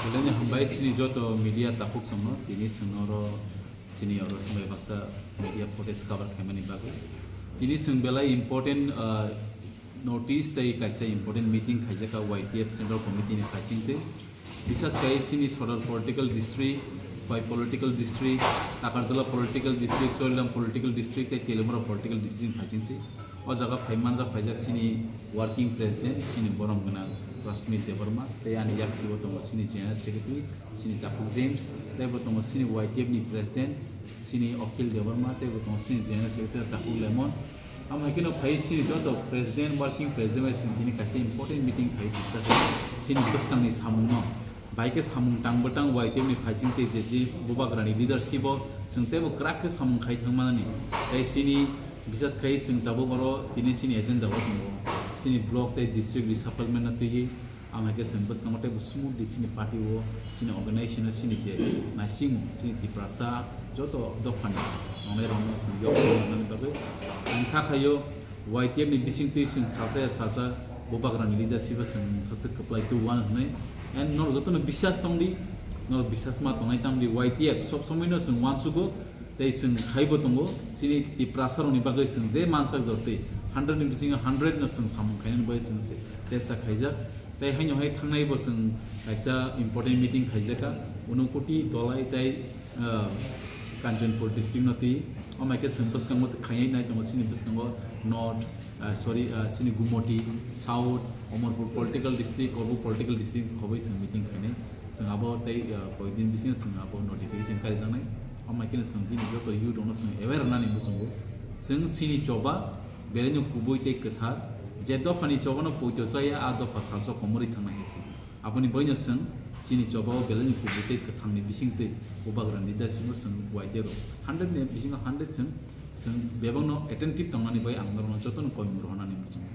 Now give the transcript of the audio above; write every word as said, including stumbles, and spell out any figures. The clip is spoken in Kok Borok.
Belai hambai chini joto media takhuk chwngno tini chwngno oro chini oro swngbai baksa media footage cover khaimani bagwi. Tini chwng belai important, ah, notice tei kaisa important meeting khaijak Y T F Central Committee ni khaising tei. Bisas khai chini Sodar political district, Phai political district, Takarjala political district, Chorilam political district tei Telimura political district ni khaising tei. O jaga phai manjak phaijak chini working president, chini borom gwnang Rashmi Debbarma, tei ani yaksi o tongo chini general secretary, chini Takhuk James, tei bo tongo chini Y T F ni president, chini Akhil Debbarma, tei bo tongo chini general secretary Takhuk Lemon. Amo hai kheno phai chini joto president, working president bai chini tini kaisa important meeting khai discuss chini bwskangni samungno. Bai khe samung tang bwtang Y T F ni phaising tei je je bubagrani leadership o chwng teibo kwrak khe samung khai thangmani. Tei chini bisas khai chwng tabuk oro tini chini agenda o tongo. Chini block tei district reshufflement no twiwi ang hai khe chwng bwskango teibo smoothly chini party o chini organization o chini je naisingmung chini Tiprasa joto dophani tongnai rokno chwng yok nani bagwi ang kha khaio. Y T F ni bisingtwi chwng salsa ya salsa bubagrani leadership o chwng mungsa swk kwplai tubwano hwnwi. And norok jotono bisas tongdi, norok bisas ma tongnai tamdi Y T F sob somoino chwng uansugo tei chwng khaibo tongo. Chini Tiprasa rokni bagwi chwng je mansak jortwi hundred ni bisingo hundred no chwng samung khainani bagwi chwng se-, chesta khaijak. Tei haino hai thangnai bo chwng kaisa important meeting khaijaka, Unakoti, Dholai tei, ah, Kanchanpur district no twi. Omo hai khe chwng bwskango khainai nai tongo chini bwskango North, ah, sorry, ah, chini Gumoti, South, Amarpur political district, Korbuk political district khobwi chwng meeting khainai. Chwng abo tei, ah, koidin bisingo chwng abo notification karijaknai. Omo hai kheno chwng chini joto youth rokno chwng aware rwnani muchungo. Chwng chini choba belai no kubui tei kwthar, je dophani chobano poito chaya, a dopha salsa komorwi thangnai hai se. Aboni boino chwng chini choba o belai no kubui tei kwthangni bisingtwi bubagrani leadership o chwng Y T F rok hundred ni bisingo hundred chwng, chwng bebakno attentive tongnani bai ang norokno jotono koimung rohornani muchungo.